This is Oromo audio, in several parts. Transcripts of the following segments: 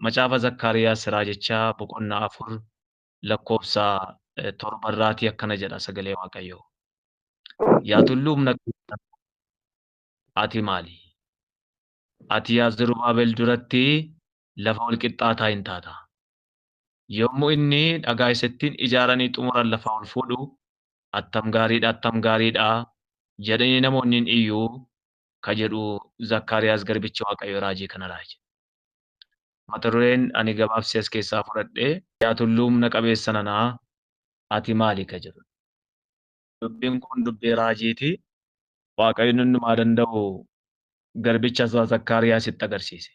Macaafa Zakkaariyaas Raajichaa boqonnaa 4 lakkoofsa 7 irraatii akkana jedha sagalee Waaqayyoo. Yaa tulluu humna qabeessa ati maali? Ati yaa Zarubaabel duratti lafa wal qixxaataa hin taata. Yommuu inni dhagaa isattiin ijaaranii xumuran lafaa ol fuudhu, attam gaariidha, attam gaariidha jedhanii namoonni hin iyyuu ka jedhu Zakkaariyaas garbichi Waaqayyo raajii kana raaje. Mata dureen ani gabaabsee as keessaa fudhadhe, yaa tulluu humna qabeessa nanaa ati maali ka jedhu. Dubbiin kun dubbii raajiiti. Waaqayyo hundumaa danda'u garbicha isaa Zakkaariyaasitti agarsiise.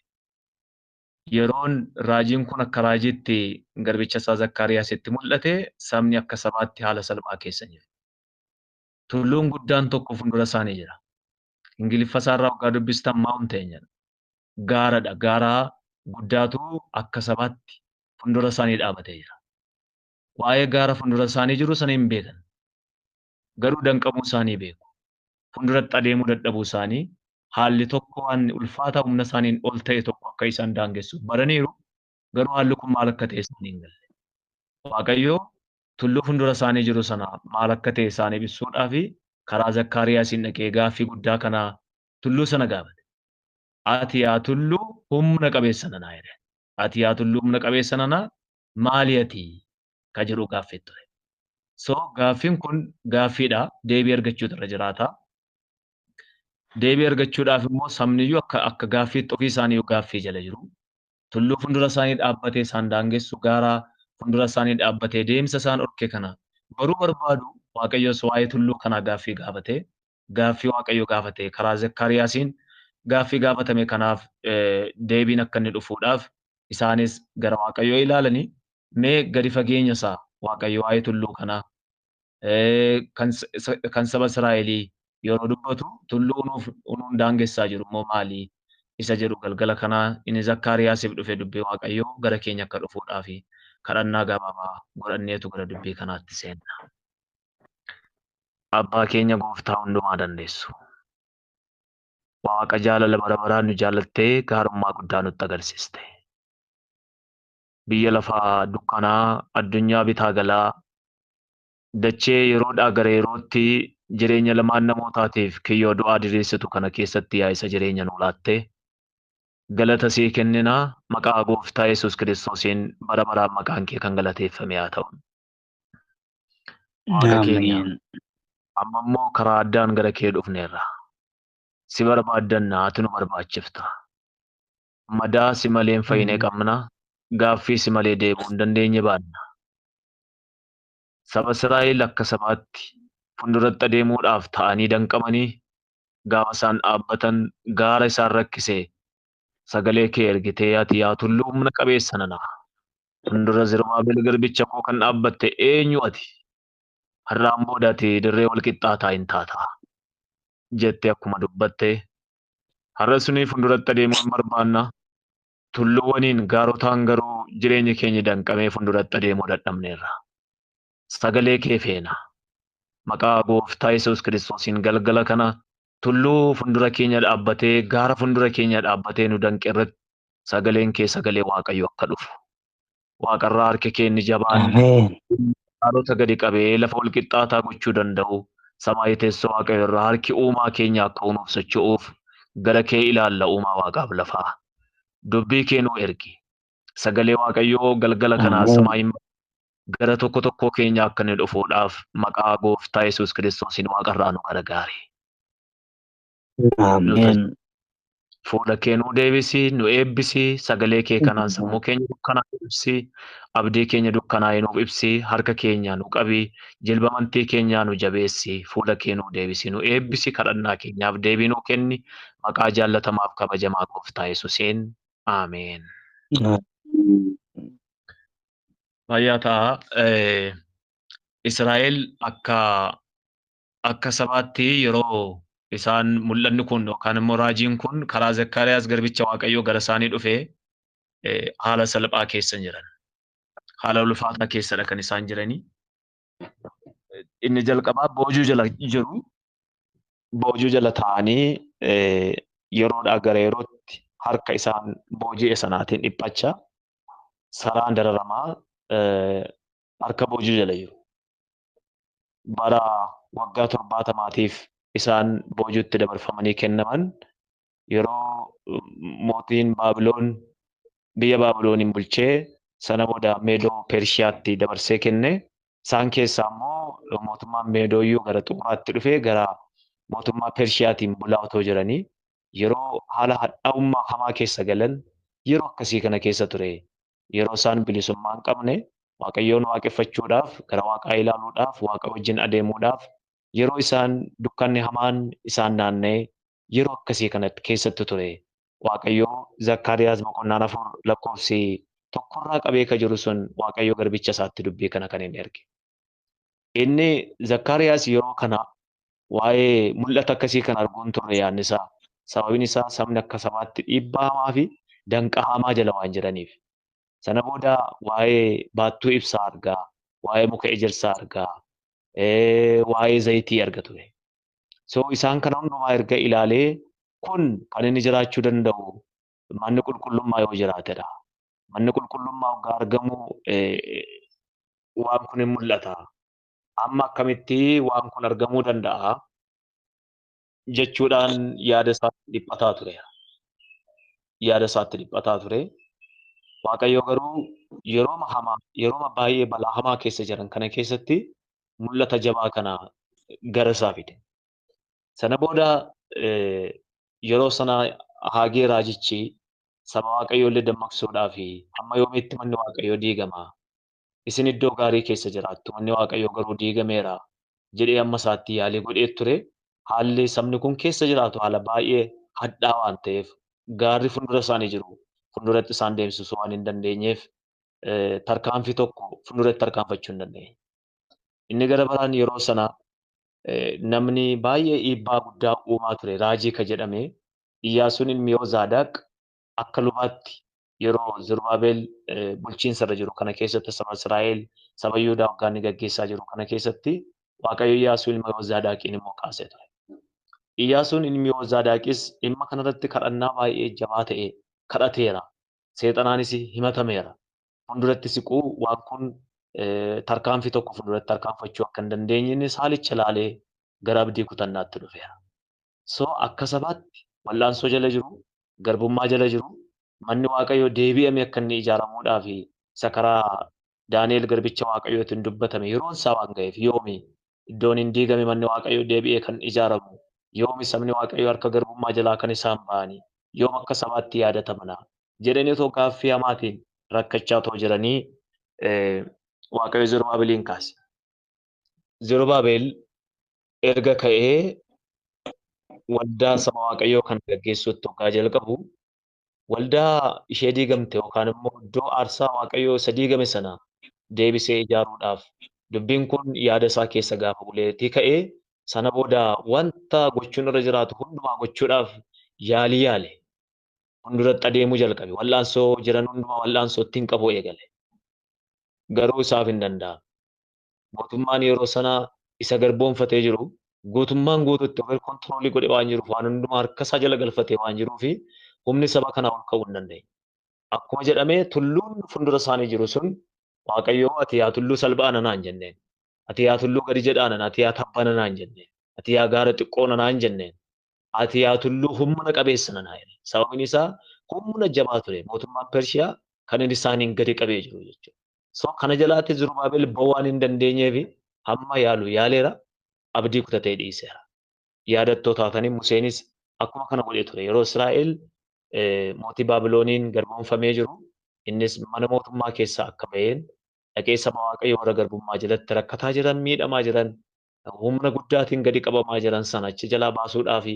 Yeroon raajiin kun akka raajiitti garbicha isaa Zakkaariyaasitti mul'ate, sabni akka sabaatti haala salphaa keessa jiru. Tulluun guddaan tokko fuuldura isaanii jira. Ingiliffa isaarraa waggaa dubbistan mountain jedha. Gaaradha. Gaara guddaatu akka sabaatti fuuldura isaanii dhaabatee jira. Waa'ee gaara fuuldura isaanii jiru sana hin beekan. Garuu danqamuu isaanii beeku. Fuulduratti adeemuu dadhabuu isaanii, haalli tokko waan ulfaataa humna isaaniin ol ta'e tokko akka isaan daangessu baraniiru. Garuu haalli kun maal akka ta'e isaanii hin galle. Waaqayyo tulluu fuuldura isaanii jiru sana maal akka ta'e isaanii ibsuudhaaf karaa Zakkaariyaasiin dhaqee gaaffii guddaa kana tulluu sana gaafate. Ati yaa tulluu humna qabeessa nanaa jedhe. Ati yaa tulluu humna qabeessa nanaa maali ati ka jedhu gaaffii ture. So gaaffiin kun gaaffiidha. Deebii argachuutu irra jiraata. Deebii argachuudhaaf immoo sabniyyuu akka gaaffiitti ofii isaanii gaaffii jala jiru. Tulluu fuuldura isaanii dhaabbatee isaan daangessu, gaara fuuldura isaanii dhaabbatee deemsa isaan orke kana baruu barbaadu. Waaqayyos waa'ee tulluu kanaa gaaffii gaafate. Gaaffii Waaqayyo gaafate karaa Zakkaariyaasiin gaaffii gaafatame kanaaf deebiin akka inni dhufuudhaaf isaanis gara Waaqayyoo ilaalanii, mee gadi fageenya isaa Waaqayyo waa'ee tulluu kanaa kan saba Israa'elii yeroo dubbatu tulluu nuun daangessaa jiru immoo maali isa jedhu galgala kanaa inni Zakkaariyaasiif dhufe dubbii Waaqayyoo gara keenya akka dhufuudhaaf kadhannaa gabaabaa godhanneetu gara dubbii kanaatti seenna. Abbaa keenya gooftaa hundumaa dandeessu. Waaqa jaalala bara baraan nu jaalattee gaarummaa guddaa nutti agarsiiste. Biyya lafaa dukkanaa, addunyaa bitaa galaa, dachee yeroodhaa gara yerootti jireenya lamaan namootaatiif kiyyoo du'aa diriirsitu kana keessatti yaa isa jireenya nuu laatte. Galata sii kennina, maqaa gooftaa Yesuus Kiristoosiin bara baraan maqaan kee kan galateeffame haa ta'u. Waaqa keenya, amma immoo karaa addaan gara kee dhufneerra. Si barbaaddanna, ati nu barbaachifta. Madaa si malee hin fayyine qabna. Gaaffii si malee deebi'uu hin dandeenye baanna. Saba Israa'el akka sabaatti fuulduratti adeemuudhaaf ta'anii danqamanii gaafa isaan dhaabbatan gaara isaan rakkise sagalee kee ergitee ati yaa tulluu humna qabeessa nanaa. Fuuldura Zarubaabel garbicha koo kan dhaabbatte eenyu ati? Har'aan booda ati dirree wal qixxaataa hin taata jettee akkuma dubbatte har'a sunii fuulduratti adeemuu hin barbaanna. Tulluuwwaniin gaarotaan garuu jireenyi keenya danqamee fuulduratti adeemuu dadhabneerra. Sagalee kee feena. Maqaa gooftaa Yesuus Kiristoosiin galgala kana tulluu fuuldura keenya dhaabbatee, gaara fuuldura keenya dhaabbatee nu danqe irratti sagaleen kee sagalee Waaqayyoo akka dhufu. Waaqarraa harki kee inni jabaan gaarota gadi qabee lafa wal qixxaataa gochuu danda'u, samaayii teessoo Waaqayyoo irraa harki uumaa keenya akka nuuf socho'uuf gara kee ilaalla uumaa Waaqaaf lafaa. Dubbii kee nuu ergi. Sagalee Waaqayyoo galgala kanaa samaayiin gara tokko tokkoo keenya akka inni dhufuudhaaf maqaa gooftaa Yesuus Kiristoosiin Waaqarraa nu gargaari. Fuula kee nuu deebisi, nu eebbisi, sagalee kee kanaan sammuu keenya dukkanaa ibsi, abdii keenya dukkanaa nuuf ibsi, harka keenya nu qabi, jilba amantii keenyaa nu jabeessi, fuula kee nuu deebisi, nu eebbisi, kadhannaa keenyaaf deebii nuu kenni, maqaa jaallatamaaf kabajamaa gooftaa Yesuusiin. Ameen. Fayyaa ta'a. Israa'el akka sabaatti yeroo isaan mul'anni kun yookaan immoo raajiin kun karaa Zakkaariyaas garbicha Waaqayyoo gara isaanii dhufe haala salphaa keessa jiran. Haala ulfaataa keessadha kan isaan jiranii. Inni jalqabaa boojuu jala jiru. Boojuu jala taa'anii yeroodhaa gara yerootti harka isaan booji'e sanaatiin dhiphachaa. Saraan dararamaa harka boojuu jala jiru. Bara waggaa 70tiif isaan boojuutti dabarfamanii kennaman yeroo mootiin Baabiloon biyya Baabilooniin bulchee sana booda Meedoo Pershiyaatti dabarsee kenne. Isaan keessaa immoo mootummaan Meedooyyuu gara xumuraatti dhufee gara mootummaa Pershiyaatiin bulaa otoo jiranii yeroo haala hadhaa'ummaa hamaa keessa galan yeroo akkasii kana keessa ture. Yeroo isaan bilisummaa hin qabne Waaqayyoon waaqeffachuudhaaf, gara Waaqaa ilaaluudhaaf, Waaqa wajjin adeemuudhaaf yeroo isaan dukkanni hamaan isaan naanna'e yeroo akkasii kana keessatti ture. Waaqayyoo Zakkaariyaas boqonnaa 4 lakkoofsi 1 qabee ka jiru sun Waaqayyoo garbicha isaatti dubbii kana kan inni erge. Inni Zakkaariyaas yeroo kana waa'ee mul'ata akkasii kan arguun turre yaadni isaa. Sababiin isaa sabni akka sabaatti dhiibbaa hamaa fi danqaa hamaa jala waan jiraniif. Sana booda waa'ee baattuu ibsaa argaa, waa'ee muka ejersaa argaa, waa'ee zayitii arga ture. So isaan kana hundumaa erga ilaalee kun kan inni jiraachuu danda'u manni qulqullummaa yoo jiraatedha. Manni qulqullummaa waggaa argamu waan kun hin mul'ata. Amma akkamitti waan kun argamuu danda'a jechuudhaan yaada isaatti dhiphataa ture. Yaada isaatti dhiphataa ture. Waaqayyo garuu yerooma hamaa, yerooma baay'ee balaa hamaa keessa jiran kana keessatti mul'ata jabaa kana gara isaa fide. Sana booda yeroo sana Haagee raajichi saba Waaqayyoo illee dammaqsuudhaaf hamma yoomiitti manni Waaqayyoo diigama? Isin iddoo gaarii keessa jiraattu, manni Waaqayyoo garuu diigameera jedhee amma isaatti yaalii godhee ture. Haalli sabni kun keessa jiraatu haala baay'ee hadhaa waan ta'eef gaarri fuuldura isaanii jiru fuulduratti isaan deemsisuu waan hin dandeenyeef tarkaanfii tokko fuulduratti tarkaanfachuu hin dandeenye. Inni gara biraan yeroo sana namni baay'ee dhiibbaa guddaa uumaa ture raajii ka jedhame Iyyaasuun ilmi Yoozaadaaq akka lubaatti yeroo Zerubabel bulchiinsa irra jiru kana keessatti saba Israa'el saba Yihudaa waggaa inni gaggeessaa jiru kana keessatti Waaqayyo Iyyaasuu ilma Yoozaadaaqiin immoo kaasee ture. Iyyaasuun ilmi Yoozaadaaqis dhimma kanarratti kadhannaa baay'ee jabaa ta'e kadhateera. Seexanaanis himatameera. Fuulduratti siquu waan kun tarkaanfii tokko fuulduratti tarkaanfachuu akka hin dandeenye innis haalicha ilaalee gara abdii kutannaatti dhufeera. So akka sabaatti wal'aansoo jala jiru, garbummaa jala jiru, manni Waaqayyoo deebi'ame akka inni ijaaramuudhaaf isa karaa Daani'el garbicha Waaqayyootiin dubbatame yeroon isaa waan ga'eef yoomi iddoon hin diigame manni Waaqayyoo deebi'ee kan ijaaramu yoomi sabni Waaqayyoo harka garbummaa jalaa kan isaan ba'anii yoom akka sabaatti yaadatamana jedhanii otoo gaaffii hamaatiin rakkachaa otoo jiranii Waaqayyo Zerubaabeliin kaase. Zerubaabel erga ka'ee waldaa saba Waaqayyoo kan gaggeessuutti hoggaa jalqabu waldaa ishee diigamte yookaan immoo iddoo aarsaa Waaqayyoo isa diigame sana deebisee ijaaruudhaaf dubbiin kun yaada isaa keessa gaafa buleetii ka'ee sana booda wanta gochuun irra jiraatu hundumaa gochuudhaaf yaalii yaale. Fuulduratti adeemuu jalqabe. Wal'aansoo jiran hundumaa wal'aansoo ittiin qabu eegale. Garuu isaaf hin danda'amne. Mootummaan yeroo sana isa garboomfatee jiru guutummaan guutuutti over kontiroolii godhe waan jiruuf waan hundumaa harka isaa jala galfatee waan jiruuf humni saba kanaa ol ka'uu hin dandeenye. Akkuma jedhame tulluun fuuldura isaanii jiru sun Waaqayyoo ati yaa tulluu salphaa nanaan jenneen. Ati yaa tulluu gadi jedhaa nana, ati yaa tabba nanaan jenneen. Ati yaa gaara xiqqoo nanaan jenneen. Ati yaa tulluu humna qabeessa nanaa jedhe. Sababni isaa humna jabaa ture mootummaan Pershiyaa kan inni isaaniin gadi qabee jiru jechuudha. So kana jalaatti Zerubaabel ba'uu waan hin dandeenyeef hamma yaalu yaaleera abdii kutatee dhiiseera. Yaadattoo taatanii Museenis akkuma kana godhee ture. Yeroo Israa'el mootii Baabilooniin garboomfamee jiru innis mana mootummaa keessaa akka ba'een dhaqee saba Waaqayyoo warra garbummaa jalatti rakkataa jiran miidhamaa jiran humna guddaatiin gadi qabamaa jiran sana achi jalaa baasuudhaaf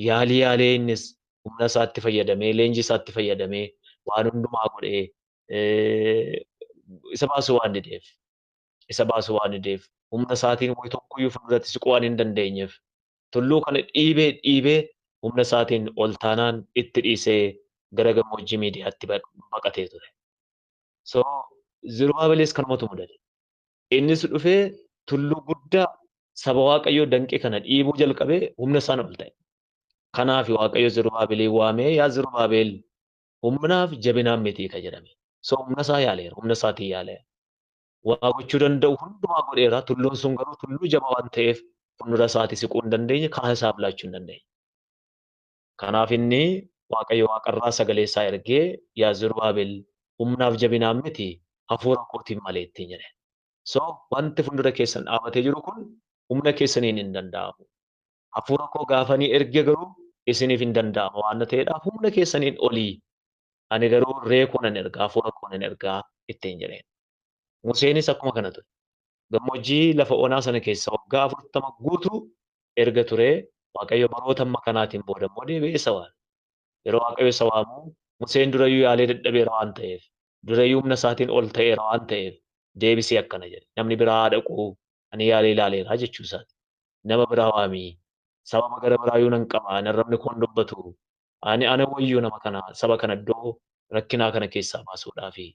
yaalii yaalee innis humna isaatti fayyadamee leenjii isaatti fayyadamee waan hundumaa godhee isa baasuu waan dideef isa baasuu waan dideef humna isaatiin wayi tokkoyyuu fuulduratti siquu waan hin dandeenyeef tulluu kana dhiibee dhiibee humna isaatiin ol taanaan itti dhiisee gara gammoojjii Miidiyaatti baqatee ture. So Zerubaabelis kanumatu mudate. Innis dhufee tulluu guddaa saba Waaqayyoo danqe kana dhiibuu jalqabee humna isaan ol ta'e. Kanaaf Waaqayyo Zerubaabelii waamee yaa Zerubaabel humnaaf jabinaan miti ka jedhame. So humna isaa yaaleera, humna isaatiin yaaleera. Waa gochuu danda'u hundumaa godheera. Tulluun sun garuu tulluu jabaa waan ta'eef fuuldura isaatii siquu hin dandeenye, karaa isaaf laachuu hin dandeenye. Kanaaf inni Waaqayyo waaqarraa sagalee isaa ergee yaa Zerubabel humnaaf jabinaan miti hafuura kootiin malee ittiin jedhe. So wanti fuuldura keessan dhaabatee jiru kun humna keessaniin hin danda'amu. Hafuura koo gaafanii erge garuu isiniif hin danda'amu waan ta'eedhaaf humna keessaniin olii. Ani garuu irree koo nan ergaa, hafuura koo nan ergaa ittiin jedheen. Museenis akkuma kana ture. Gammoojjii lafa onaa sana keessa waggaa 40 guutuu erga ture Waaqayyo baroota amma kanaatiin booda immoo deebi'ee isa waame. Yeroo Waaqayyo isa waamu Museen durayyuu yaalee dadhabeera waan ta'eef, durayyuu humna isaatiin ol ta'eera waan ta'eef deebisee akkana jedhe. Namni biraa haa dhaqu, ani yaalee ilaaleera jechuu isaati. Nama biraa waamii, sababa gara biraayyuu nan qaba, ani arrabni koon dubbatu, ani ana wayyuu nama kana, saba kana iddoo rakkinaa kana keessaa baasuudhaafi.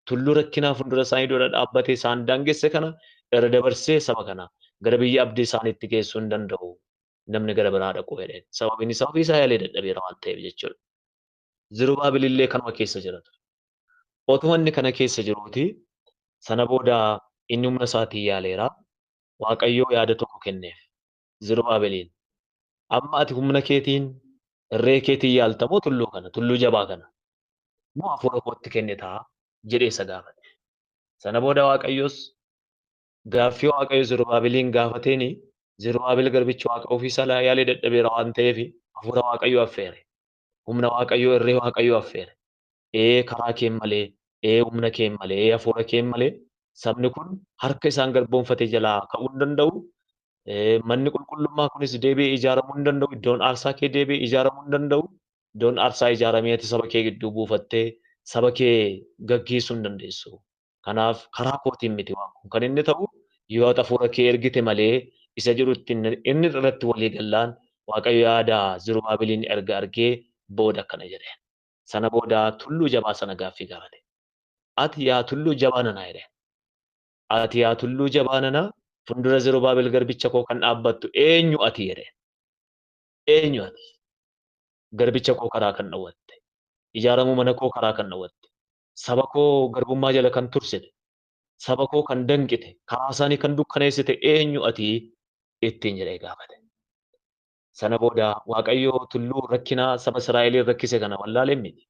Tulluu rakkinaa fuuldura isaanii dura dhaabbatee isaan daangesse kana irra dabarsee saba kana gara biyya abdii isaaniitti geessuu hin danda'u. Namni gara biraa dhaqu jedheen. Sababiin isaa ofii isaa yaalee dadhabeera waan ta'eef jechuudha. Zerubabel illee kanuma keessa jira ture. Otuma inni kana keessa jiruuti sana booda inni humna isaatiin yaaleera. Waaqayyoo yaada tokko kenneef Zerubabeliin. Amma ati humna keetiin irree keetiin yaalta moo tulluu kana, tulluu jabaa kana moo hafuura kootti kennitaa jedhee isa gaafate. Sana booda Waaqayyos gaaffii Waaqayyo Zerubabeliin gaafateeni Zerubabel garbichi Waaqa ofii isaa yaalee dadhabeera waan ta'eef hafuura Waaqayyoo affeere. Humna Waaqayyoo, irree Waaqayyoo affeere. Ee karaa kee malee, ee humna kee malee, ee hafuura kee malee sabni kun harka isaan garboomfate jalaa ka'uu hin danda'u. Manni qulqullummaa kunis deebi'ee ijaaramuu hin danda'u. Iddoon aarsaa kee deebi'ee ijaaramuu hin danda'u. Iddoon aarsaa ijaaramee ati saba kee gidduu buufattee saba kee gaggeessuu hin dandeessu. Kanaaf karaa kootiin miti waan kun kan inni ta'u yoo ati hafuura kee ergite malee isa jedhutti inni irratti walii gallaan Waaqayyo yaada Zerubabeliin erga argee booda akkana jedhe. Sana booda tulluu jabaa sana gaaffii gaafate. Ati yaa tulluu jabaa nanaa jedhe. Ati yaa tulluu jabaa nanaa fuuldura Zerubabel garbicha koo kan dhaabbattu eenyu ati jedhe. Eenyu ati? Garbicha koo karaa kan dhowwatte. Ijaaramuu mana koo karaa kan dhowwatte. Saba koo garbummaa jala kan tursite. Saba koo kan danqite. Karaa isaanii kan dukkaneessite eenyu ati ittiin jedhee gaafate. Sana booda Waaqayyo tulluu rakkinaa saba Israa'eliin rakkise kana wallaalee miti.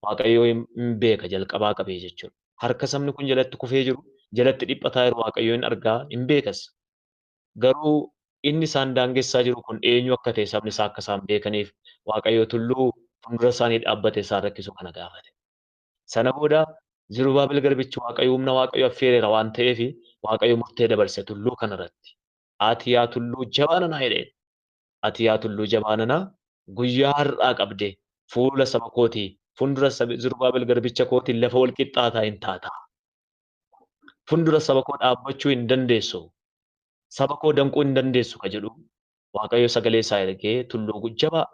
Waaqayyo hin beeka jalqabaa qabee jechuudha. Harka sabni kun jalatti kufee jiru, jalatti dhiphataa jiru Waaqayyo hin argaa, hin beekas. Garuu inni isaan daangessaa jiru kun eenyu akka ta'e sabni isaa akka isaan beekaniif Waaqayyo tulluu fuuldura isaanii dhaabbate isaan rakkisu kana gaafate. Sana booda Zerubabel garbichi Waaqayyo humna Waaqayyo affeereera waan ta'eef Waaqayyo murtee dabarse tulluu kanarratti. Ati yaa tulluu jabaa nanaa jedheen. Ati yaa tulluu jabaa nanaa guyyaa har'aa qabde fuula saba kootii fuuldura Zerubabel garbicha kootii lafa wal qixxaataa hin taata. Fuuldura saba koo dhaabbachuu hin dandeessu. Saba koo danquu hin dandeessu ka jedhu Waaqayyo sagalee isaa ergee tulluu jabaa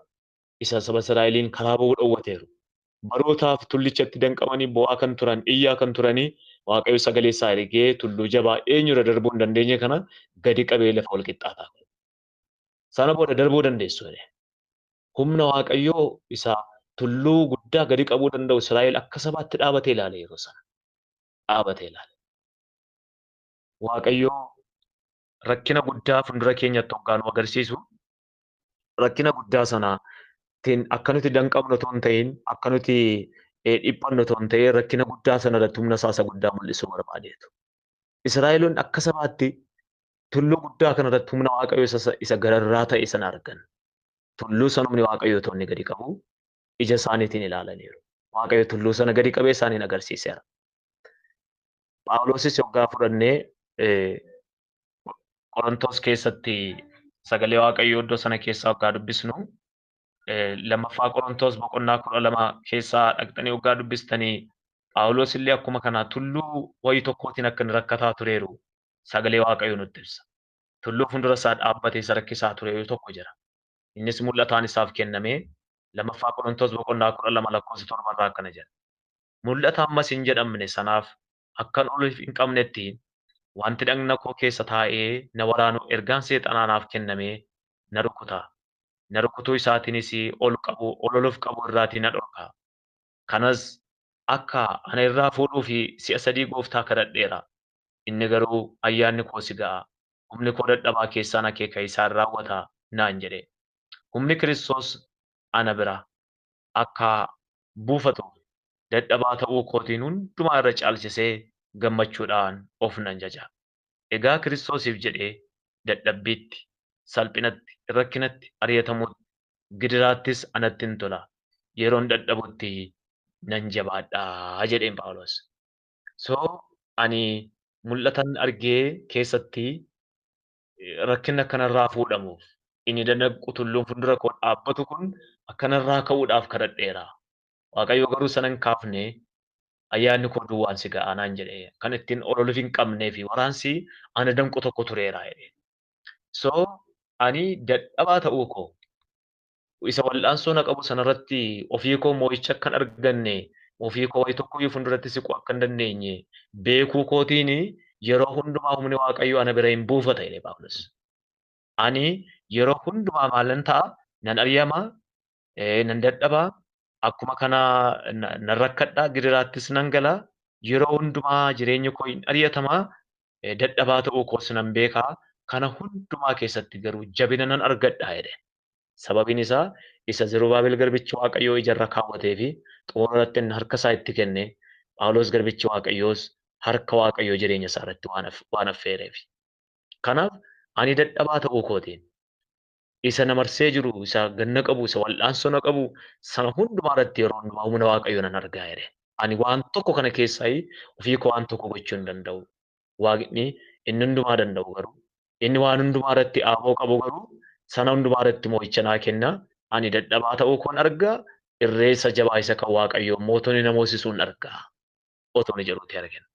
isa saba Israa'eliin karaa ba'uu dhowwateeru. Barootaaf tullichatti danqamanii bo'aa kan turan, iyyaa kan turanii Waaqayyo sagalee isaa ergee tulluu jabaa eenyurra darbuu hin dandeenye kana gadi qabee lafa wal qixxaataa. Sana booda darbuu dandeessu jedhe. Humna Waaqayyoo isa tulluu guddaa gadi qabuu danda'u Israa'el akka sabaatti dhaabatee ilaale yeroo sana. Dhaabatee ilaale. Waaqayyoo rakkina guddaa fuuldura keenyatti hoggaa nu agarsiisu rakkina guddaa sana akka nuti danqamnu otoo hin ta'in, akka nuti dhiphannu otoo hin ta'in rakkina guddaa sana irratti humna isaa isa guddaa mul'isuu barbaadeetu. Israa'eloonni akka sabaatti tulluu guddaa kana irratti humna Waaqayyoo isa gararraa ta'e sana argan. Tulluu sana humni Waaqayyoo otoo inni gadi qabu ija isaaniitiin ilaalaniiru. Waaqayyo tulluu sana gadi qabee isaaniin agarsiiseera. Phaawulosis hoggaa fudhannee Qorontos keessatti sagalee Waaqayyoo iddoo sana keessaa hoggaa dubbisnu lammaffaa Qorontos boqonnaa 12 keessaa dhaqxanii hoggaa dubbistanii Phaawulos illee akkuma kana tulluu wayii tokkootiin akka inni rakkataa tureeru sagalee Waaqayyoo nutti ibsa. Tulluu fuuldura isaa dhaabbatee isa rakkisaa ture tokko jira. Innis mul'ataan isaaf kenname lammaffaa Qorontos boqonnaa 12 lakkoofsa 7 irraa akkana jedha. Mul'ata ammas hin jedhamne sanaaf akkan ol hin qabnetti wanti dhagna koo keessa taa'ee na waraanu ergaan seexanaa naaf kenname na rukuta. Na rukutuu isaatiinis ol qabu ol oluuf qabu irraatii na dhorka. Kanas Akka ana irraa fuudhuu fi si'a sadii gooftaa kadhadheera. Inni garuu ayyaanni koo si ga'a. Humni koo dadhabaa keessaan akeeka isaan raawwata naan jedhe. Humni Kiristoos ana bira akka buufatuuf dadhabaa ta'uu kootiin hundumaa irra caalchisee gammachuudhaan of nan jaja. Egaa Kiristoosiif jedhee dadhabbiitti, salphinatti, rakkinatti, ari'atamuutti, gidiraattis anatti hin tola. Yeroon dadhabutti nan jabaadhaa jedheen Phaawulos. So ani mul'atan argee keessatti rakkinni akkanarraa fuudhamuuf inni danaqu tulluun fuuldura koo dhaabbatu kun akkanarraa ka'uudhaaf kadhadheera. Waaqayyo garuu sana hin kaafne ayyaanni koo duwwaan si ga'a naan jedhe. Kan ittiin ololuuf hin qabnee fi waraansi ana danqu tokko tureera jedhe. So ani dadhabaa ta'uu koo isa wal'aansoo na qabu sanarratti ofii koo moo'icha akkan arganne ofii koo wayi tokkoyyuu fuulduratti siquu akka hin dandeenye beekuu kootiin yeroo hundumaa humni Waaqayyoo ana bira hin buufata jedhe Phaawulos. Ani yeroo hundumaa maalan ta'a nan ari'ama, nan dadhaba, akkuma kana nan rakkadha, gidiraattis nan gala. Yeroo hundumaa jireenyi koo hin ari'atama, dadhabaa ta'uu koos nan beeka. Kana hundumaa keessatti garuu jabina nan argadha jedhe. Sababiin isaa isa Zerubaabel garbichi Waaqayyoo ijarra kaawwatee fi xumura irratti inni harka isaa itti kenne Phaawulos garbichi Waaqayyoos harka Waaqayyoo jireenya isaa irratti waan affeereef. Kanaaf ani dadhabaa ta'uu kootiin isa na marsee jiru, isa ganna qabu, isa wal'aansoo na qabu sana hundumaa irratti yeroo hundumaa humna Waaqayyoo nan argaa jedhe. Ani waan tokko kana keessaa ofii koo waan tokko gochuu hin danda'u. Waaqni inni hundumaa danda'u garuu inni waan hundumaa irratti aaboo qabu garuu sana hundumaa irratti moo'icha naa kenna. Ani dadhabaa ta'uu koon argaa, irreessa jabaa isa kan Waaqayyoo mootonni na moosisuun argaa. Otoo ni jedhuuti argina.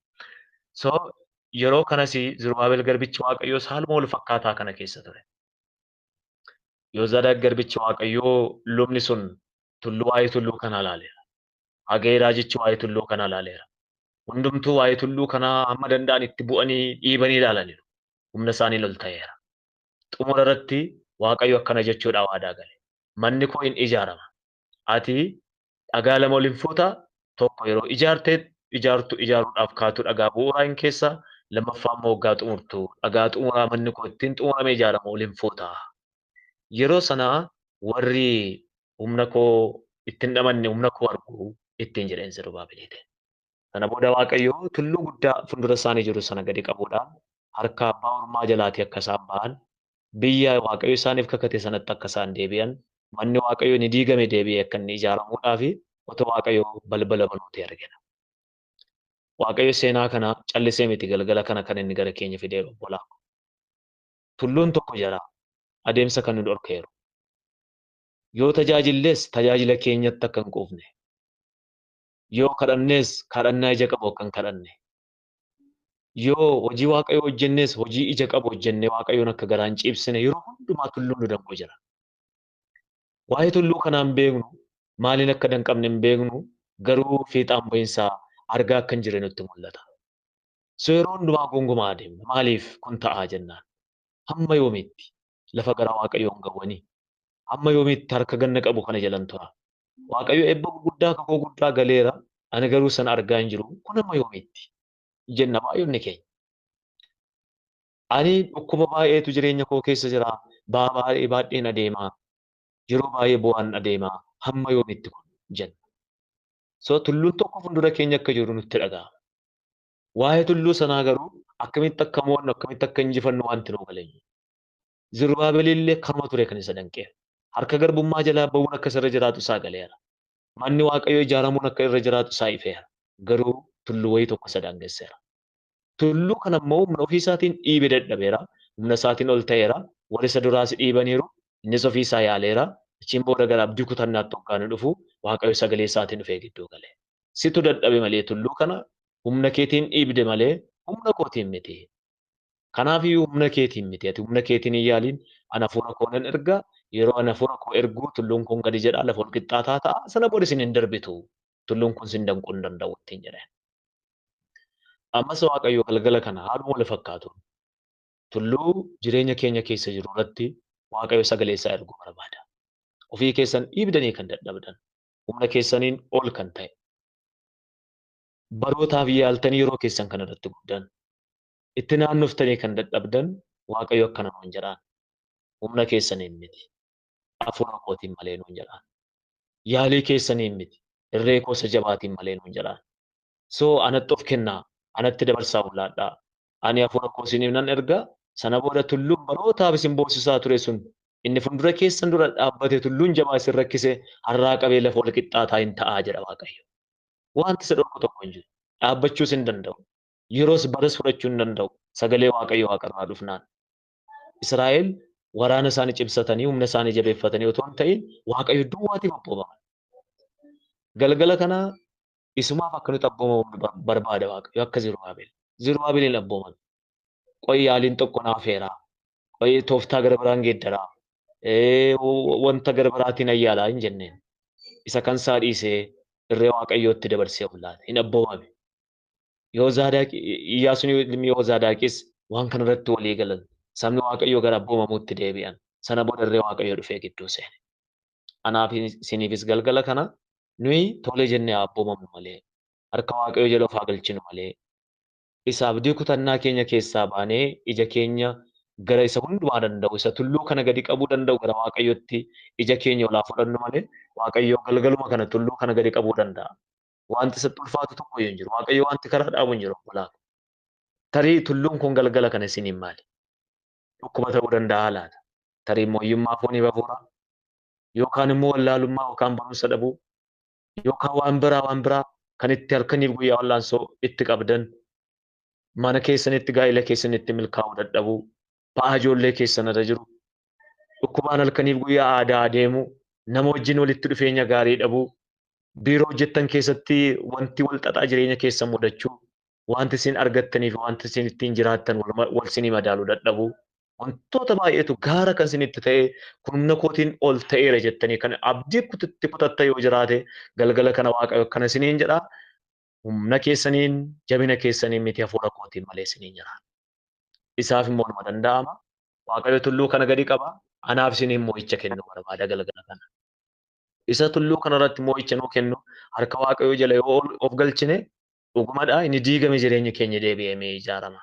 So yeroo kanas Zerubaabel garbichi Waaqayyoo haaluma wal fakkaataa kana keessa ture. Yozaadaaq garbichi Waaqayyoo lubni sun tulluu waa'ee tulluu kanaa ilaaleera. Hagee raajichi waa'ee tulluu kanaa ilaaleera. Hundumtuu waa'ee tulluu kanaa hamma danda'an itti bu'anii dhiibanii ilaalaniiru. Humna isaanii ol ta'eera. Xumura irratti Waaqayyo akkana jechuudhaan waadaa gale. Manni koo hin ijaarama. Ati dhagaa lama ol hin fuuta, tokko yeroo ijaarte ijaartu ijaaruudhaaf kaatu dhagaa bu'uuraa hin keessa, lammaffaa immoo waggaa xumurtu dhagaa xumuraa manni koo ittiin xumurame ijaaramu ol hin fuuta. Yeroo sana warri humna koo ittiin dhamanne humna koo argu ittiin jedheen Zerubaabeliite. Sana booda Waaqayyo tulluu guddaa fuuldura isaanii jiru sana gadi qabuudhaan harka abbaa ormaa jalaatii akka isaan ba'an biyya Waaqayyo isaaniif kakate sanatti akka isaan deebi'an manni Waaqayyo ni diigame deebi'ee akka inni ijaaramuudhaa fi otoo Waaqayyo balbala banuuti argina. Waaqayyo seenaa kana callisee miti galgala kana kan inni gara keenya fidee obbolaa. Tulluun tokko jira adeemsa kan nu dhorkeeru. Yoo tajaajillees tajaajila keenyatti akka hin quufne. Yoo kadhannees kadhannaa ija qabu akka hin kadhanne. Yoo hojii Waaqayyoo hojjennees hojii ija qabu hojjennee Waaqayyoon akka garaan ciibsine yeroo hundumaa tulluun nu danqu jira. Waa'ee tulluu kanaa hin beeknu, maaliin akka danqabne hin beeknu, garuu fiixaan bahinsaa argaa akka hin jirre nutti mul'ata. So yeroo hundumaa gongomaa adeemna. Maaliif kun ta'aa jennaan? Hamma yoomiitti lafa gara Waaqayyoon gawwanii? Hamma yoomiitti harka ganna qabu kana jalan tura? Waaqayyo eebba gurguddaa kakuu guddaa galeera. Ani garuu sana argaa hin jiru. Kun hamma yoomiitti? Jenna baay'oonni keenya. Ani dhukkuba baay'eetu jireenya koo keessa jira. Ba'aa baay'ee baadheen adeema. Yeroo baay'ee bu'aan adeema. Hamma yoomiitti kun jenna. So tulluun tokko fuuldura keenya akka jiru nutti dhaga'ama. Waa'ee tulluu sanaa garuu akkamitti akka mo'annu akkamitti akka injifannu wanti nu galee. Zerubaabel illee kanuma ture kan isa danqeera. Harka garbummaa jalaa ba'uun akka irra jiraatu isaa galeera. Manni Waaqayyoo ijaaramuun akka irra jiraatu isaa ifeera. Garuu tulluu wayii tokko isa daangesseera. Tulluu kana immoo humna ofii isaatiin dhiibee dadhabeera. Humna isaatiin ol ta'eera. Warri isa duraas dhiibaniiru. Innis ofii isaa yaaleera. Achiin booda gara abdii kutannaatti hoggaan dhufu Waaqayyo sagalee isaatiin dhufee gidduu gale. Situ dadhabe malee tulluu kana humna keetiin dhiibde malee humna kootiin miti. Kanaafiyyuu humna keetiin miti. Ati humna keetiin hin yaaliin ana hafuura koo nan erga. Yeroo ana hafuura koo erguu tulluun kun gadi jedhaa lafa ol qixxaataa ta'a. Sana booda isin hin darbitu. Tulluun kun sin danquu hin danda'u ittiin jedhe. Ammas Waaqayyo galgala kana haaluma wal fakkaatuun tulluu jireenya keenya keessa jiru irratti Waaqayyo sagalee isaa erguu barbaada. Ofii keessan dhiibdanii kan dadhabdan, humna keessaniin ol kan ta'e, Barootaaf yaaltanii yeroo keessan kana irratti guddan, itti naannoftanii kan dadhabdan Waaqayyo akkana nuun jedhaan. Humna keessaniin miti, hafuura kootiin malee nuun jedhaan. Yaalii keessaniin miti, irree koo isa jabaatiin malee nuun jedhaan. So anatti of kennaa, anatti dabarsaa ulaadhaa. Ani hafuura koo isiniif nan erga, sana booda tulluun barootaaf isin boosisaa ture sun inni fuuldura keessan dura dhaabbate tulluun jabaa isin rakkise har'aa qabee lafa wal qixxaataa hin ta'aa jedha Waaqayyo. Wanti isa dhorku tokko hin jiru. Dhaabbachuus hin danda'u. Yeroos baras fudhachuu hin danda'u. Sagalee Waaqayyo waaqarraa dhufnaan. Israa'el waraana isaanii cimsatanii humna isaanii jabeeffatanii otoo hin ta'in Waaqayyo duwwaatiif abboomaman. Galgala kana isumaaf akka nuti abboomamu barbaada Waaqayyo akka Zerubaabel. Zerubaabeliin abboomame. Qo'i yaaliin tokko naaf heeraa. Qo'i tooftaa gara biraan geeddaraa. Wanta gara biraatiin ayyaalaa hin jenneen. Isa kan isaa dhiisee irree Waaqayyootti dabarsee of laate. Hin abboomame. Iyyaasuun ilmi Yoozaadaaqis waan kana irratti walii galan. Sabni Waaqayyoo gara abboomamuutti deebi'an. Sana booda irree Waaqayyoo dhufee gidduu seene. Anaaf isiniifis galgala kana nuyi tolee jennee abboomamnu malee, harka Waaqayyoo jala of haa galchinu malee, isa abdii kutannaa keenya keessaa baanee ija keenya gara isa hundumaa danda'u, isa tulluu kana gadi qabuu danda'u gara Waaqayyootti ija keenya olaa fudhannu malee Waaqayyoo galgaluma kana tulluu kana gadi qabuu danda'a. Wanti isatti ulfaatu tokko hin jiru. Waaqayyo wanti karaa dhaabu hin jiru. Tarii tulluun kun galgala kana isiniin maali? Dhukkuba ta'uu danda'a laata? Tarii mooyyummaa foonii hafuuraa yookaan immoo wallaalummaa yookaan barumsa dhabuu yookaan waan biraa kan itti halkaniif guyyaa wallaansoo itti qabdan, mana keessanitti gaa'ela keessanitti milkaa'uu dadhabuu, ba'aa ijoollee keessan irra jiru, dhukkubaan halkaniif guyyaa aadaa adeemuu, nama wajjin walitti dhufeenya gaarii dhabuu, biiroo hojjettan keessatti wanti wal xaxaa jireenya keessan mudachuu, wanti isin argattanii fi wanti isin ittiin jiraattan wal isinii madaaluu dadhabuu, wantoota baay'eetu gaara kan isinitti ta'e kun humna kootiin ol ta'eera jettanii kan abdii itti kutattan yoo jiraate galgala kana Waaqayyo akkana isiniin jedha. Humna keessaniin jabina keessaniin miti hafuura kootiin malee isiniin jira. Isaaf immoo numa danda'ama. Waaqayyo tulluu kana gadi qaba. Anaaf isiniin moo'icha kennuu barbaada galgala kana. Isa tulluu kanarratti moo'icha nuu kennu harka Waaqayyoo jala yoo of galchine dhugumadha inni diigame jireenya keenya deebi'ee ijaarama.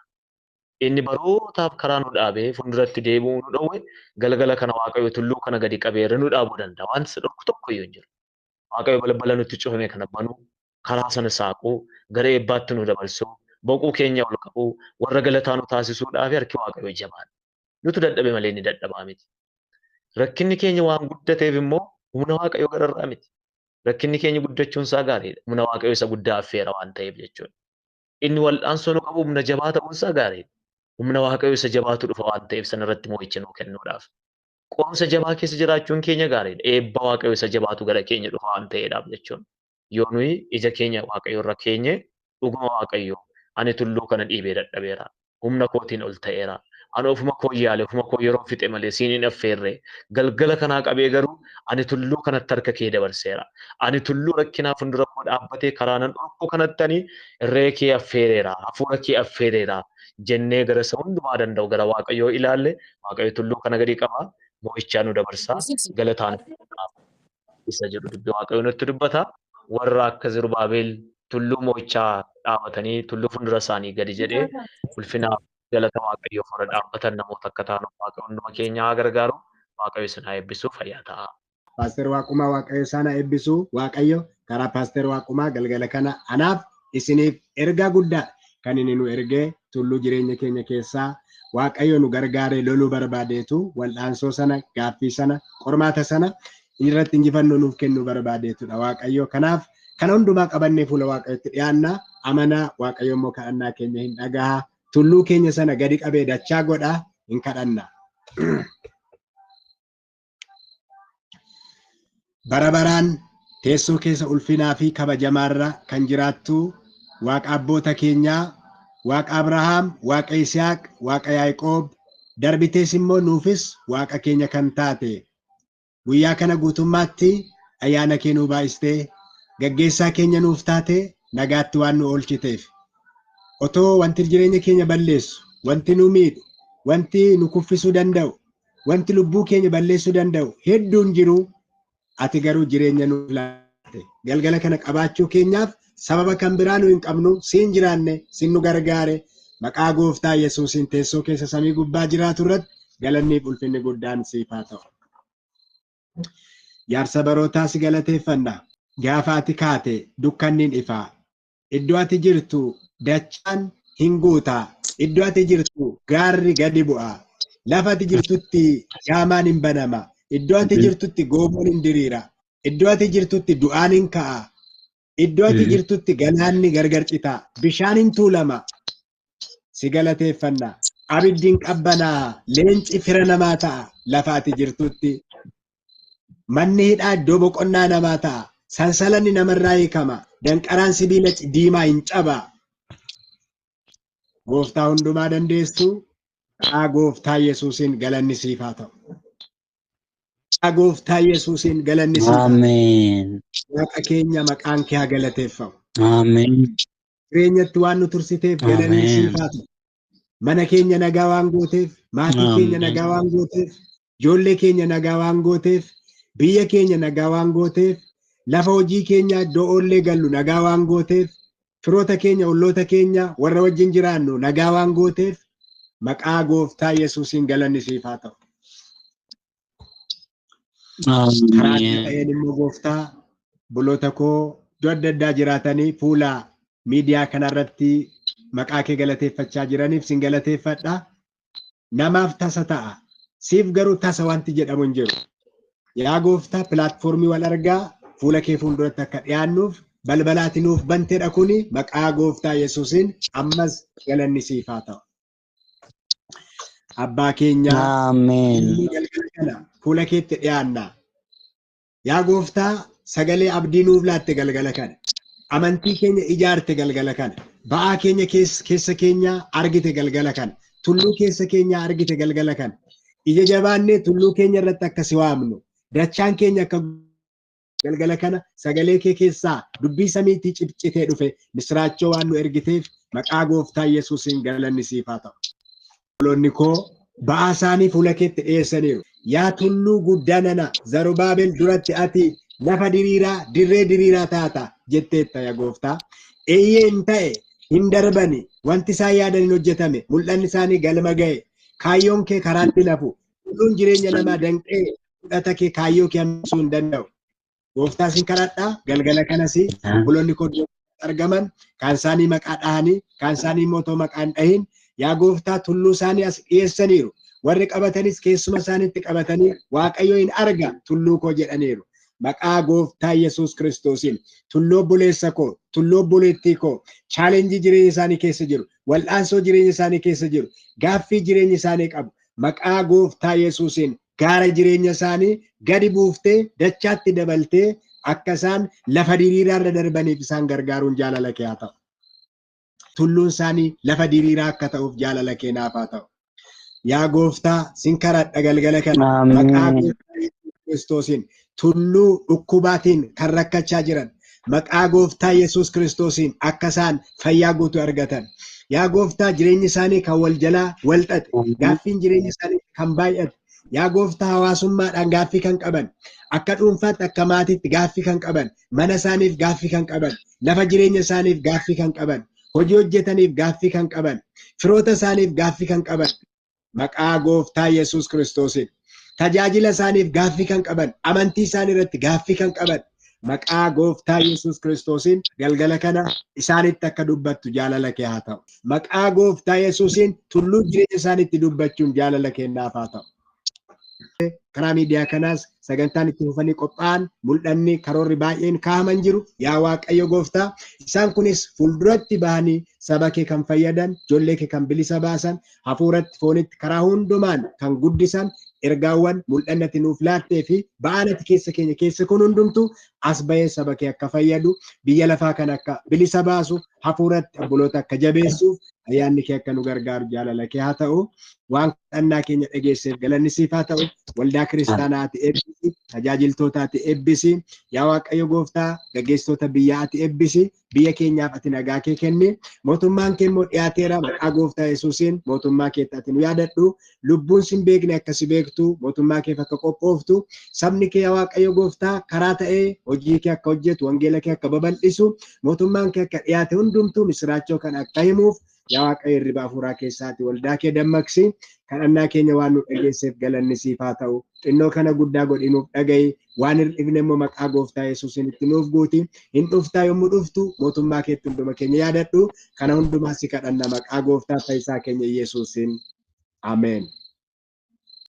Inni barootaaf karaa nu dhaabee fuulduratti deebi'uu nu dhowwe galgala kana Waaqayyo tulluu kana gadi qabee irra nu dhaabuu danda'a. Wanti isa dhorku tokko iyyuu hin jiru. Waaqayyo balbala nutti cufame kana banuu, karaa sana saaquu, gara eebbaatti nu dabarsuu, boquu keenya ol qabuu, warra galataa nu taasisuudhaaf harki Waaqayyoo jabaadha. Nutu dadhabe malee inni dadhabaa miti. Rakkinni keenya waan guddateef immoo humna Waaqayyoo gararraa miti. Rakkinni keenya guddachuun isaa gaariidha. Humna Waaqayyoo isa guddaa affeera waan ta'eef jechuudha. Inni wal'aansoo nu qabu humna jabaa ta'uun isaa gaariidha. Humna Waaqayyoo isa jabaatu dhufa waan ta'eef sanarratti moo'icha nuu kennuudhaaf. Qorumsa jabaa keessa jiraachuun keenya gaariidha. Eebba Waaqayyoo isa jabaatu gara keenya dhufa waan ta'eedhaaf jechuudha. Yoo nuyi ija keenya Waaqayyoo irra keenye dhuguma Waaqayyoo ani tulluu kana dhiibee dadhabeera. Humna kootiin ol ta'eera. Ani ofuma koo yaale, ofuma koo yeroo fixe malee siin hin affeerre. Galgala kanaa qabee garuu ani tulluu kanatti harka kee dabarseera. Ani tulluu rakkinaa fuuldura koo dhaabbatee karaa nan dhorku kanatti ani irree kee affeereera, hafuura kee affeereera jennee gara isa hundumaa danda'u gara Waaqayyoo ilaalle Waaqayyo tulluu kana gadi qaba. Moo'ichaa nu dabarsa. Galataan isa jedhu dubbii Waaqayyoo nutti dubbata. Warra akka Zerubaabel tulluu moo'ichaa dhaabatanii tulluu fuuldura isaanii gadi jedhee ulfinaaf galata Waaqayyoof warra dhaabbatan namoota akka ta'an Waaqayyo hunduma keenya haa gargaaru. Waaqayyo isin haa eebbisu. Fayyaa ta'a. Paaster Waaqumaa Waaqayyo isaan haa eebbisu. Waaqayyo karaa Paaster Waaqumaa galgala kana anaaf isiniif ergaa guddaa kan inni nu ergee tulluu jireenya keenya keessaa Waaqayyo nu gargaaree loluu barbaadeetu wal'aansoo sana, gaaffii sana, qormaata sana irratti injifannoo nuuf kennuu barbaadeetudha Waaqayyo. Kanaaf kana hundumaa qabannee fuula Waaqayyootti dhiyaanna. Amanaa Waaqayyo immoo kadhannaa keenya hin dhagaha. Tulluu keenya sana gadi qabee dachaa godha hin kadhanna. Bara baraan teessoo keessa ulfinaa fi kabajamaarra kan jiraattu Waaqa abboota keenyaa, Waaqa Abrahaam, Waaqa Yisihaaq, Waaqa Yaaqoob, darbitees immoo nuufis Waaqa keenya kan taate. Guyyaa kana guutummaatti ayyaana kee nuu baay'istee gaggeessaa keenya nuuf taate nagaatti waan nu oolchiteef. Otoo wanti jireenya keenya balleessu, wanti nu miidhu, wanti nu kuffisuu danda'u, wanti lubbuu keenya balleessuu danda'u hedduun jiru, ati garuu jireenya nuuf laatte. Galgala kana qabaachuu keenyaaf Sababa kan biraa nu hin qabnu, siin jiraanne, siin nu gargaare. Maqaa Gooftaa Yesuusiin teessoo keessa samii gubbaa jiraatu irratti galanniif ulfinni guddaan siif haa ta'u. Jaarsa barootaa si galateeffanna. Gaafa ati kaate dukkanniin ifaa. Iddoo ati jirtu dachaan hin guutaa. Iddoo ati jirtu gaarri gadi bu'a. Lafa ati jirtutti jaamaan hin banama. Iddoo ati jirtutti goomoon hin diriira. Iddoo ati jirtutti du'aan hin ka'a. Iddoo ati jirtutti galaanni gargar cita. Bishaan hin tuulama. Si galateeffanna. Abiddi hin qabbanaa. Leenci fira namaa ta'a. Lafa ati jirtutti. Manni hidhaa iddoo boqonnaa namaa ta'a. Sansalanni namarraa hiikama. Danqaraan sibiila diimaa hin caba. Gooftaa hundumaa dandeessu. Maqaa Gooftaa Yesuusiin galanni siif haa ta'u. Maqaa Gooftaa Yesuusiin galanni siif haa ta'u. Ameen. Waaqa keenya maqaan kee haa galateeffamu. Ameen. Jireenyatti waan nu tursiteef galanni siif haa ta'u. Mana keenya nagaa waan gooteef, maatii keenya nagaa waan gooteef, ijoollee keenya nagaa waan gooteef, biyya keenya nagaa waan gooteef, lafa hojii keenya iddoo oollee gallu nagaa waan gooteef, firoota keenya, olloota keenya, warra wajjin jiraannu nagaa waan gooteef, maqaa Gooftaa Yesuusiin galanni siif haa ta'u. Karaa ta'een immoo Gooftaa buloota koo iddoo adda addaa jiraatanii fuula miidiyaa kanarratti maqaa kee galateeffachaa jiraniif sin galateeffadha. Namaaf tasa ta'a. Siif garuu tasa wanti jedhamu hin jiru. Yaa Gooftaa pilaatfoormii wal argaa fuula kee fuulduratti akka dhiyaannuuf balbalaati nuuf banteedha kuni maqaa Gooftaa Yesuusiin ammas galanni siif haa ta'u. Abbaa keenya galgala kana fuula keetti dhiyaanna. Yaa Gooftaa sagalee abdii nuuf laatte galgala kana. Amantii keenya ijaarte galgala kana. Ba'aa keenya keessa keenya argite galgala kana. Tulluu keessa keenya argite galgala kana. Ija jabaannee tulluu keenya irratti akka si waamnu. Dachaan keenya akka galgala kana sagalee kee keessaa dubbii samiitii cicitee dhufe misraachoo waan nu ergiteef maqaa Gooftaa Yesuusiin galanni siif haa ta'u. Obboloonni koo ba'aa isaanii fuula keetti dhiyeessaniiru. Yaa tulluu guddaa nana Zarubaabel duratti ati lafa diriiraa dirree diriiraa taata jetteetta yaa Gooftaa. Eeyyee hin ta'e hin darbani wanti isaan yaadan hin hojjetame mul'anni isaanii galma ga'e kaayyoon kee karaatti lafu tulluun jireenya namaa danqee fudhata kee kaayyoo kee hambisuu hin danda'u. Gooftaa sin kadhadhaa galgala kanas obboloonni koo argaman kaan isaanii maqaa dhahanii kaan isaanii immoo otoo maqaa hin dhahin yaa Gooftaa tulluu isaanii as dhiyeessaniiru. Warri qabatanis keessuma isaaniitti qabatanii Waaqayyo hin arga tulluu koo jedhaniiru. Maqaa Gooftaa Yesuus Kiristoosiin tulluu obboleessa koo, tulluu obboleettii koo, chaalenjii jireenya isaanii keessa jiru, wal'aansoo jireenya isaanii keessa jiru, gaaffii jireenya isaanii qabu. Maqaa Gooftaa Yesuusiin gaara jireenya isaanii gadi buuftee dachaatti dabaltee akka isaan lafa diriiraarra darbaniif isaan gargaaruun jaalala kee haa ta'u. Tulluun isaanii lafa diriiraa akka ta'uuf jaalala kee naaf haa ta'u. Yaa Gooftaa sin kadhadha galgala kana maqaa Gooftaa Yesuus Kiristoosiin tulluu dhukkubaatiin kan rakkachaa jiran maqaa Gooftaa Yesuus Kiristoosiin akka isaan fayyaa guutuu argatan. Yaa Gooftaa jireenyi isaanii kan wal jalaa wal xaxe gaaffiin jireenya isaanii kan baay'ate yaa Gooftaa hawaasummaadhaan gaaffii kan qaban akka dhuunfaatti akka maatiitti gaaffii kan qaban mana isaaniif gaaffii kan qaban lafa jireenya isaaniif gaaffii kan qaban hojii hojjetaniif gaaffii kan qaban firoota isaaniif gaaffii kan qaban maqaa Gooftaa Yesuus Kiristoosiin tajaajila isaaniif gaaffii kan qaban amantii isaanii irratti gaaffii kan qaban maqaa Gooftaa Yesuus Kiristoosiin galgala kana isaanitti akka dubbattu jaalala kee haa ta'u. Maqaa Gooftaa Yesuusiin tulluu jireenya isaaniitti dubbachuun jaalala kee naaf haa ta'u. Karaa miidiyaa kanaas sagantaan itti fufanii qophaa'an mul'anni karoorri baay'een kaa'aman jiru. Yaa Waaqayyo Gooftaa isaan kunis fuulduratti bahanii saba kee kan fayyadan, ijoollee kee kan bilisa baasan, hafuuratti foonitti karaa hundumaan kan guddisan ergaawwan mul'anni ati nuuf laattee fi ba'aan ati keessa keenya keessa kun hundumtu as bahee saba kee akka fayyadu, biyya lafaa kan akka bilisa baasu, hafuuratti obboloota akka jabeessuuf ayyaanni kee akka nu gargaaru jaalala kee haa ta'u. Waan kadhannaa keenya dhageesseef galanni siif haa ta'u. Waldaa kiristaanaa ati eebbisi, tajaajiltoota ati eebbisi, yaa Waaqayyo Gooftaa gaggeessitoota biyyaa ati eebbisi, biyya keenyaaf ati nagaa kee kenni, mootummaan kee immoo dhiyaateera maqaa Gooftaa Yesuusiin mootummaa keetti ati nu yaadadhu, lubbuun sin beekne akka si beektu, mootummaa keef akka qophooftu, sabni kee yaa Waaqayyo Gooftaa karaa ta'ee hojii kee akka hojjetu, wangeela kee akka babal'isu, mootummaan kee akka dhiyaate hundumtuu misiraachoo kan akka himuuf yaa Waaqayyo hirriba hafuuraa keessaati waldaa kee dammaqsi. Kadhannaa keenya waan nu dhageesseef galanni siif haa ta'u. Xinnoo kana guddaa godhi nuuf dhaga'i. Waan hir'ifne immoo maqaa gooftaa Yesuusiin itti nuuf guuti. Hin dhuftaa yommuu dhuftu mootummaa keetti hunduma keenya yaadadhu. Kana hundumaa si kadhanna maqaa gooftaa fayyisaa keenya Yesuusiin. Ameen.